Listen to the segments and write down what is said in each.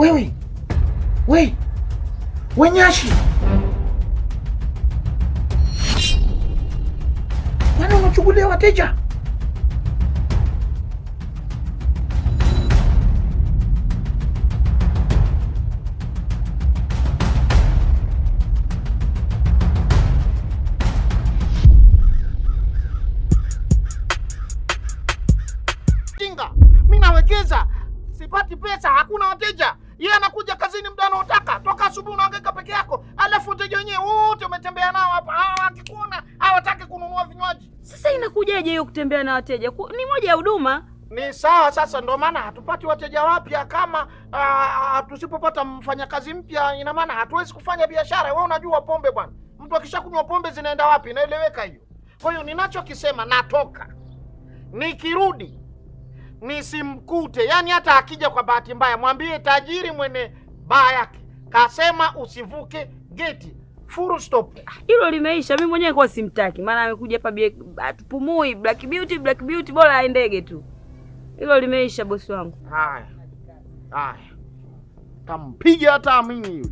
Wewe we wenyashi, kwani unachukulia wateja? Jinga, mimi nawekeza, sipati pesa, hakuna wateja. Yeye anakuja kazini muda anaotaka, toka asubuhi unahangaika peke yako, alafu wateja wenyewe wote umetembea nao hapa, akikuona hawataki kununua vinywaji. Sasa inakujaje hiyo kutembea na wateja? Ni moja ya huduma. Ni sawa. Sasa ndio maana hatupati wateja wapya. Kama tusipopata mfanyakazi mpya, ina maana hatuwezi kufanya biashara. Wewe unajua pombe bwana, mtu akishakunywa pombe zinaenda wapi? Inaeleweka hiyo. Kwa hiyo ninachokisema, natoka nikirudi nisimkute, yaani hata akija kwa bahati mbaya, mwambie tajiri mwenye baa yake kasema usivuke geti, full stop. Hilo limeisha. Mimi mwenyewe kwa simtaki, maana amekuja hapa atupumui. Black Beauty, Black Beauty, bora aendege tu. Hilo limeisha bosi wangu. Haya haya, tampiga hata amini yule.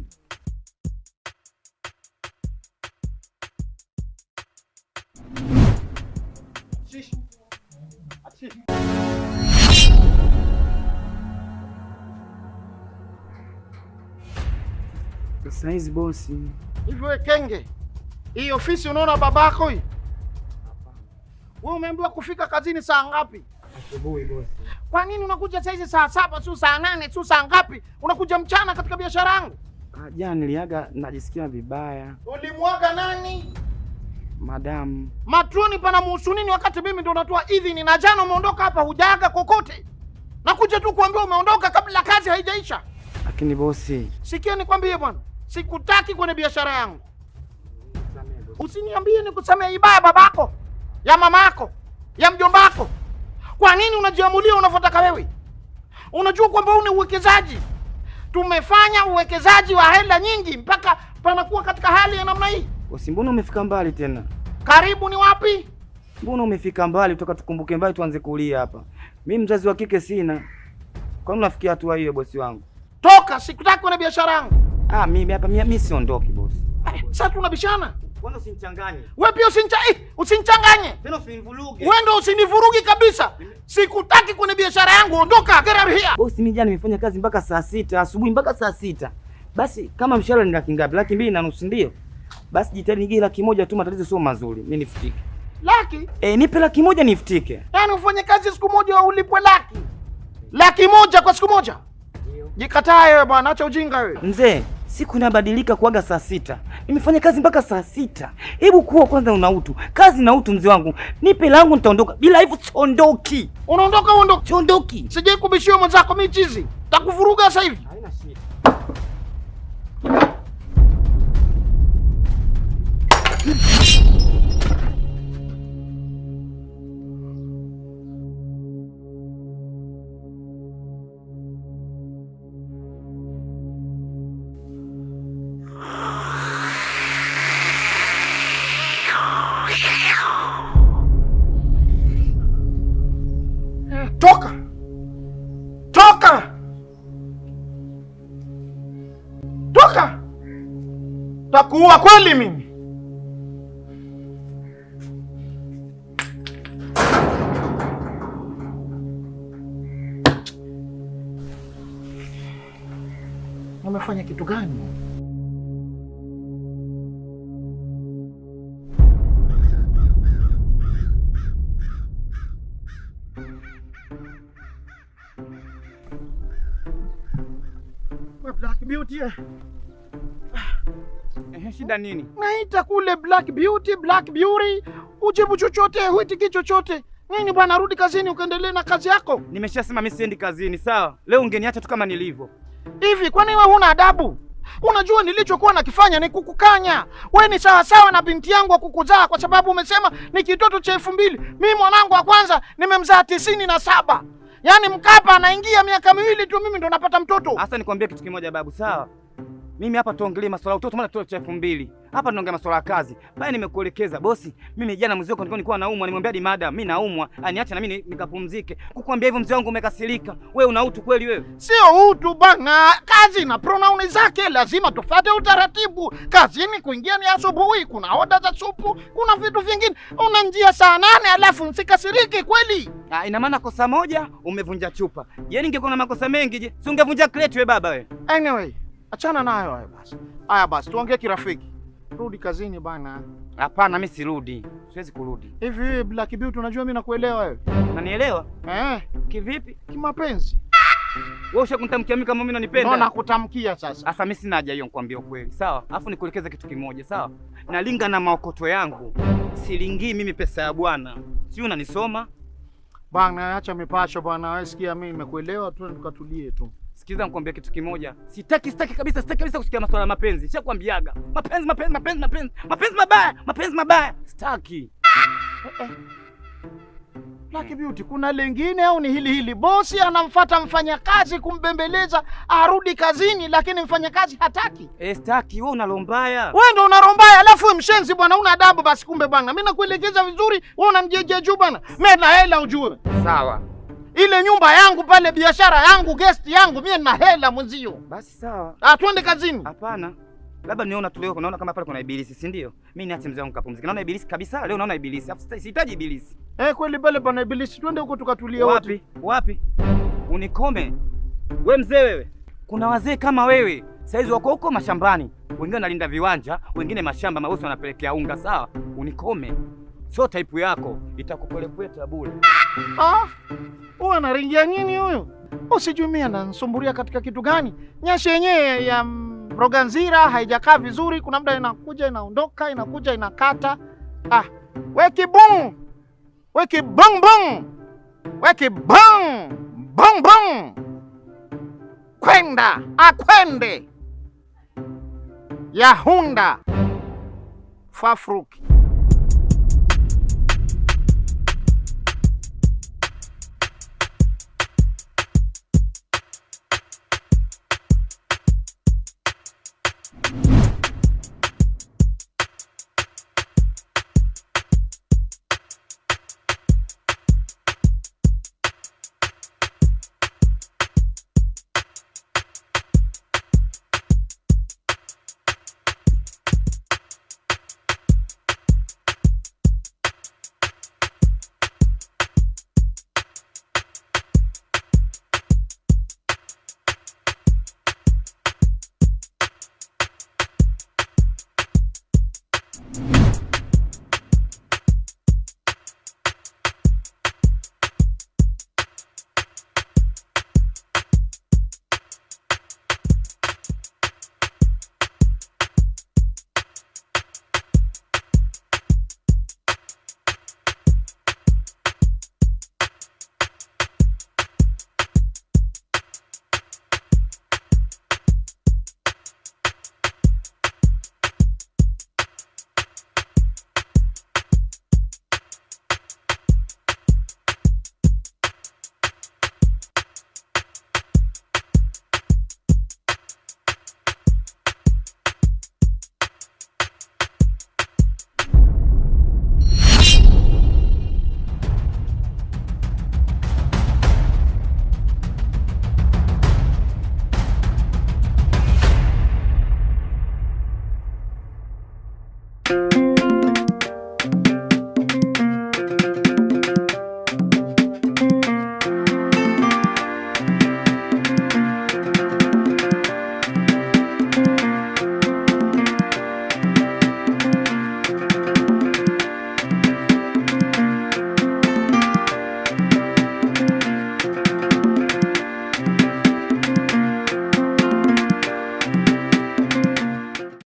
Sasa hizi bosi. Hivi wewe kenge, hii ofisi unaona babako hii? Wewe umeambiwa kufika kazini saa ngapi? Asubuhi bosi. Kwa nini unakuja saa hizi saa 7, sio saa 8, sio saa ngapi? Unakuja mchana katika biashara yangu? Jana niliaga najisikia vibaya. Ulimwaga nani? Madam. Matroni pana muhusu nini wakati mimi ndo natoa idhini, na jana umeondoka hapa hujaaga kokote. Nakuja tu kuambia umeondoka kabla kazi haijaisha. Lakini bosi, sikia nikwambie bwana, sikutaki kwenye biashara yangu. Usiniambie nikusamee ibaya babako, ya mamako, ya mjombako. Kwa nini unajiamulia unavyotaka wewe? Unajua kwamba huu ni uwekezaji. Tumefanya uwekezaji wa hela nyingi mpaka panakuwa katika hali ya namna hii. Bosi, mbona umefika mbali tena? Karibu ni wapi? Mbona umefika mbali toka tukumbuke mbali tuanze kulia hapa. Mimi mzazi wa kike sina. Kwa nini unafikia hatua hiyo bosi wangu? Toka, sikutaki kwenye biashara yangu. Mimi hapa mimi siondoki bosi. Sasa tunabishana. Kwanza usinichanganye. Wewe pia usinichanganye. Tena usinivuruge. Wewe ndio usinivurugi kabisa. Sikutaki kwenye biashara yangu, ondoka, get out here. Bosi, mimi jana nimefanya kazi mpaka saa 6 asubuhi mpaka saa 6. Basi kama mshahara ni laki ngapi? 250,000 ndio. Basi jitahidi nige 100,000 tu, matatizo sio mazuri. Mimi nifutike. Laki? Nipe 100,000 nifutike. Yaani ufanye kazi siku moja ulipwe laki. 100,000 kwa siku moja? Jikatae wewe bwana, acha ujinga wewe. Mzee, siku inabadilika kuaga saa 6. Nimefanya kazi mpaka saa 6. Hebu kuwa kwanza una utu. Kazi na utu mzee wangu. Nipe langu nitaondoka. Bila hivyo siondoki. Unaondoka uondoke? Siondoki. Sijai kubishiwa mwenzako mimi chizi. Takuvuruga sasa hivi. Haina shida. Toka! Toka! Toka! Takuua kweli mimi. Umefanya kitu gani? Black Beauty. Shida nini? Naita kule Black Beauty, Black Beauty, ujibu chochote, huitiki chochote. Nini bwana, rudi kazini ukaendelee na kazi yako. Nimeshasema mimi siendi kazini, sawa? Leo ungeniacha tu kama nilivyo. Hivi kwani wewe huna adabu? Unajua nilichokuwa nakifanya ni kukukanya. Wewe ni sawa sawa na binti yangu wa kukuzaa, kwa sababu umesema ni kitoto cha 2000. Mimi mwanangu wa kwanza nimemzaa 97. Yaani Mkapa anaingia miaka miwili tu mimi ndo napata mtoto. Sasa nikwambie kitu kimoja babu, sawa? Mimi hapa tuongelee masuala ya utoto, maana tutoto cha 2000. Hapa tunaongea masuala ya kazi. Pale nimekuelekeza bosi, mimi jana mzee wako nilikuwa naumwa, nimwambia hadi madam mimi naumwa, aniache na mimi nikapumzike. Kukwambia hivyo mzee wangu umekasirika. Wewe una utu kweli wewe? Sio utu bana, kazi na pronoun zake lazima tufuate utaratibu. Kazini kuingia ni asubuhi, kuna oda za supu, kuna vitu vingine. Una njia saa 8 alafu msikasirike kweli. Ah, ina maana kosa moja umevunja chupa. Je, ningekuwa na makosa mengi je? Si ungevunja crate wewe baba wewe? Anyway, achana nayo hayo basi. Haya basi, tuongee kirafiki. Rudi kazini bana. Hapana, mimi sirudi. Siwezi kurudi. Hivi wewe Black Beauty unajua mimi nakuelewa wewe? Unanielewa? Eh. Kivipi? Kimapenzi. Wewe ushakuntamkia mimi kama mimi unanipenda? Ndio nakutamkia sasa. Sasa mimi sina haja hiyo nikwambie ukweli. Sawa? Alafu nikuelekeze kitu kimoja, sawa? Nalinga na maokoto yangu. Silingii mimi pesa ya bwana. Si unanisoma? Bana, acha mipasho bwana. Wewe sikia mimi nimekuelewa tu, tukatulie tu. Sikiza nikwambie kitu kimoja. Sitaki kabisa, sitaki kabisa kusikia masuala ya mapenzi. Nishakwambiaga. Mapenzi mapenzi mapenzi mapenzi. Mapenzi mabaya, mapenzi mabaya. Sitaki. Black Beauty, kuna lingine au ni hili hili? Bosi anamfuata mfanyakazi kumbembeleza arudi kazini, lakini mfanyakazi hataki. Eh, sitaki. Wewe una roho mbaya. Wewe ndio una roho mbaya, alafu mshenzi bwana, una adabu basi kumbe bwana. Mimi nakuelekeza vizuri, wewe unamjejea juu bwana. Mimi na hela ujue. Sawa. Ile nyumba yangu pale, biashara yangu, guest yangu, mimi nina hela mwenzio. Basi sawa. Ah, twende kazini. Hapana. Labda niona tulio, naona kama pale kuna ibilisi, si ndio? Mimi niache mzee wangu kapumzike. Naona ibilisi kabisa, leo naona ibilisi. Afu sihitaji ibilisi. Eh, kweli pale pana ibilisi. Twende huko tukatulie wote. Wapi? Wapi? Unikome. We mzee wewe. Kuna wazee kama wewe. Saizi wako huko mashambani. Wengine wanalinda viwanja, wengine mashamba, mabosi wanapelekea unga, sawa? Unikome. Sio type yako, itakupelekea bure. Ah? Huyu anaringia nini huyu? Usijui mimi ananisumbulia katika kitu gani? Nyashi yenyewe ya Mroganzira haijakaa vizuri, kuna muda inakuja inaondoka, inakuja inakata. Ah, weki bung. Weki bung bung. Weki bung bung bung. Kwenda, akwende. Yahunda. Fafruki.